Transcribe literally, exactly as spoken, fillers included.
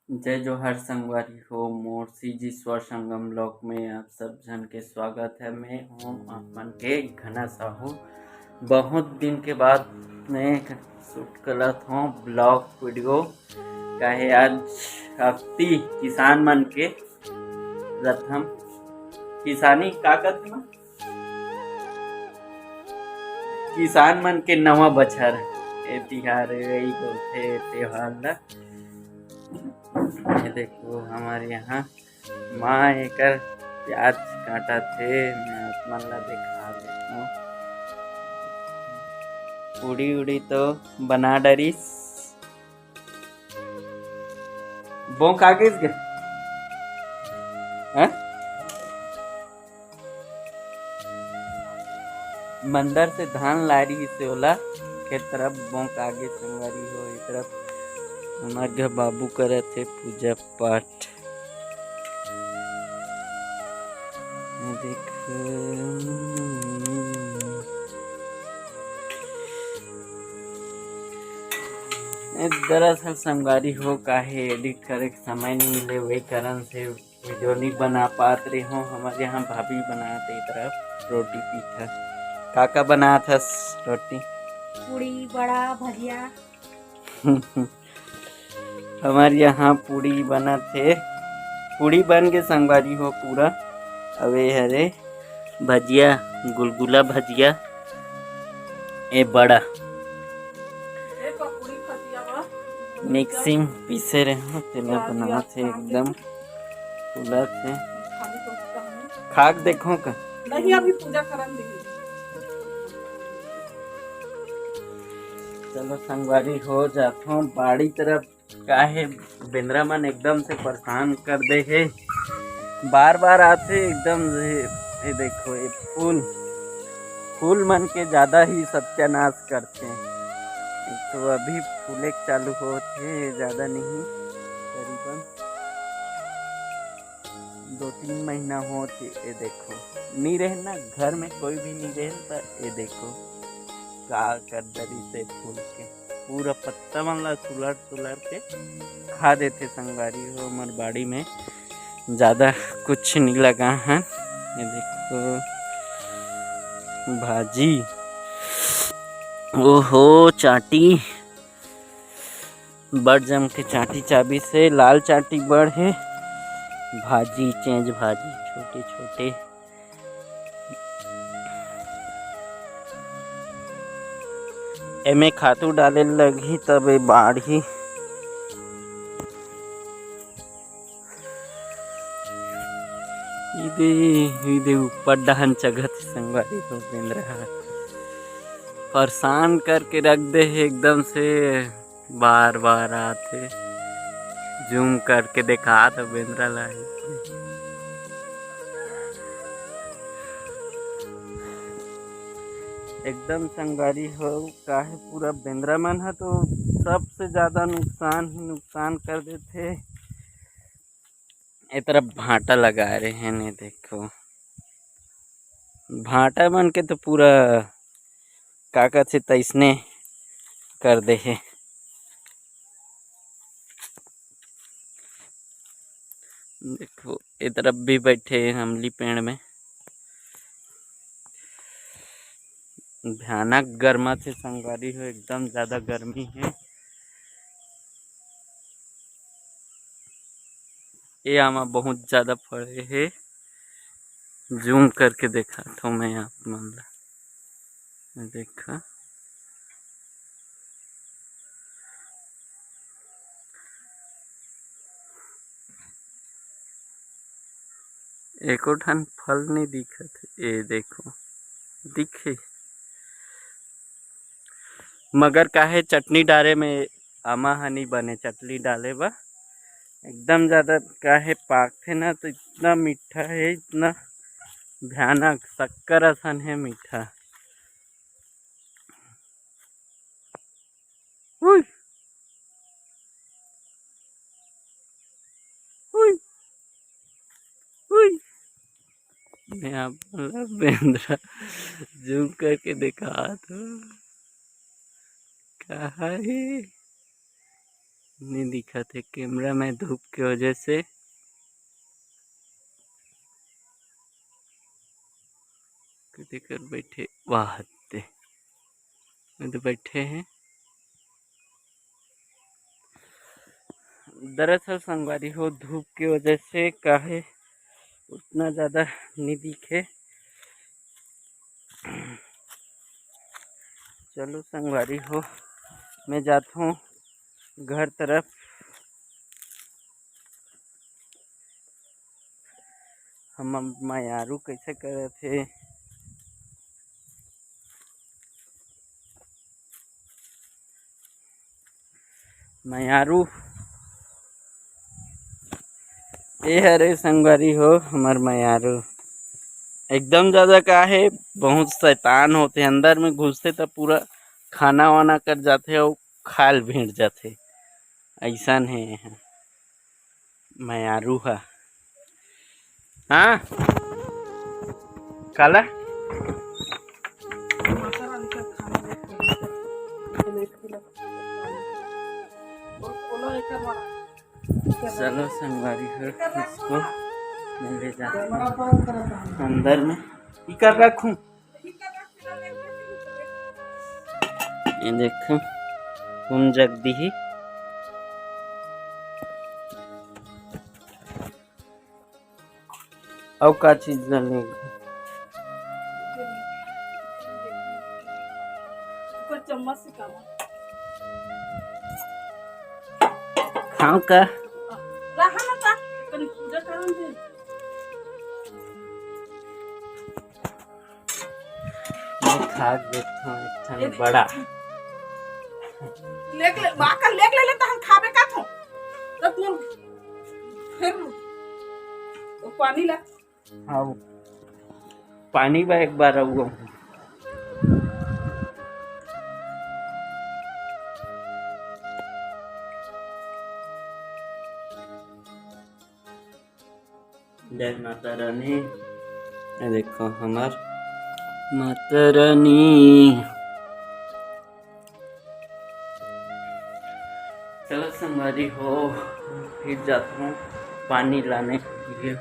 जय जोहार संगवारी हो, मोर सीजी स्वर संगम ब्लॉग में आप सब झन के स्वागत है। मैं हूँ आप मन के घना साहू। बहुत दिन के बाद मैं शूट करत हूँ ब्लॉग वीडियो, काहे आज अक्ति किसान मन के प्रथम किसानी का कहत ना, किसान मन के नवा बछर ए तिहार, यही बोलथे त्योहार ला। ये देखो, हमारे यहाँ माँ एकर प्याज काटत हे, मैं आप मन ला दिखा देता हूँ। पूड़ी उड़ी तो बना डरिस, बोंक आ गइस गे। हैं? मंदर से धान ला रही से ओला खेत तरफ बोंक आ गे संगवारी हो। ए तरफ हमर घर बाबू करत हे पूजा पाठ। ये देख, ए, दरअसल संगवारी हो, काहे एडिट करे के समय नहीं मिले, वही कारण से वीडियो नहीं बना पात रहे हो। हमारे यहाँ भाभी बनात हे ए तरफ रोटी पीठा। का का बनात हस रोटी? पूड़ी, बड़ा, भजिया। हमारे यहाँ पूड़ी बनत हे, पूड़ी बन के संगवारी हो पूरा। अबे हरे भजिया, गुलगुला भजिया, ए बड़ा। मिक्सी में पीसे रहे हो, तेला बनात हे, एकदम फूलत हे। खाक देखो का। नहीं, अभी पूजा करन दीजिए। चलो संगवारी हो जाथों बाड़ी तरफ। काहे बेंदरा मन एकदम से परेशान कर दे हे, बार बार आथे एकदम से। ये देखो, ये फूल, फूल मन के ज्यादा ही सत्यानाश करथे। तो अभी फूले के चालू होत हे, ज्यादा नहीं, करीबन दो तीन महीना होत हे। ये देखो, नी रहे ना, घर में कोई भी नी रहे, त ये देखो का कर डरिस हे फूल के, पूरा पत्ता मन ला सुलर सुलर के खा देथे संगवारी हो। हमर बाड़ी में ज्यादा कुछ नहीं लगा है। ये देखो भाजी, ओहो चाटी, बड़ जम के चाटी चाबिस हे, लाल चाटी बड़ हे, भाजी चेंज भाजी छोटे छोटे। एमे खातू डाले लगही तब ए बाढ़ही। इदे, इदे ऊपर डहन चघत हे संगवारी हो बेंदरा ह। परेशान करके रख दे हे एकदम से, बार बार आथे। जूम करके देखा दो बेंदरा ला। एकदम संगवारी हो, काहे पूरा बेंदरा मन ह तो सबसे ज्यादा नुकसान ही नुकसान कर देथे। ए तरफ भांटा लगा रहे हैं, ने देखो, भांटा मन के तो पूरा का कथे तैसने कर दे हे। देखो, ए तरफ भी बैठे हैं अमली पेड़ में। भयानक गर्मा से संगवारी हो, एकदम ज्यादा गर्मी है। ये आमा बहुत ज्यादा फड़े हे, जूम करके देखात हूँ मैं आप मन ला। देखा, एको ठन फल नहीं दिखत हे। ए देखो, दिखे, मगर काहे चटनी डारे में आमा ह नहीं बने, चटनी डाले बा। एकदम ज्यादा काहे पाकथे ना, तो इतना मीठा है, इतना भयानक शक्कर असन है मीठा। हुई, हुई, हुई। मैं आप मतलब बेंदरा जूम करके दिखात हूँ। कहाँ है? नहीं दिखत हे कैमरा में धूप के वजह से। कते कर बैठे, वाह, ते, मैं तो बैठे हैं। दरअसल संगवारी हो, धूप के वजह से काहे उतना ज़्यादा नहीं दिखे। चलो संगवारी हो, मैं जात हूँ घर तरफ। हम मयारू कैसे करत हे, मयारू। ए हरे संगवारी हो, हमर मयारू एकदम ज्यादा का हे, बहुत शैतान होथे। अंदर में घुसथे त पूरा खाना वाना कर जाथे अउ खाल भेंट जाथे। ऐसन हे एहा मयारू हा। हाँ, काला? चलो संगवारी हो, इसको मैं ले जाता हूँ अंदर में। इकर रखूं। ये देखो, खून जग दी ही। अउ का चीज ला लेंगे? ऊपर चम्मच से खाओ। खाओ का? रहा ना ता, कनी पूजा करन दे। मैं खा के देखथों एक ठन ए दे। बड़ा। लेक ले, बाकर लेक ले ले, तहन खाबे का थो? तब तुम फिर वो पानी ला। हाँ, पानी बा एक बार आऊँ। जय माता रानी। ये देखो हमार माता रानी। चलो संगवारी हो, फिर जाता हूँ पानी लाने के लिए।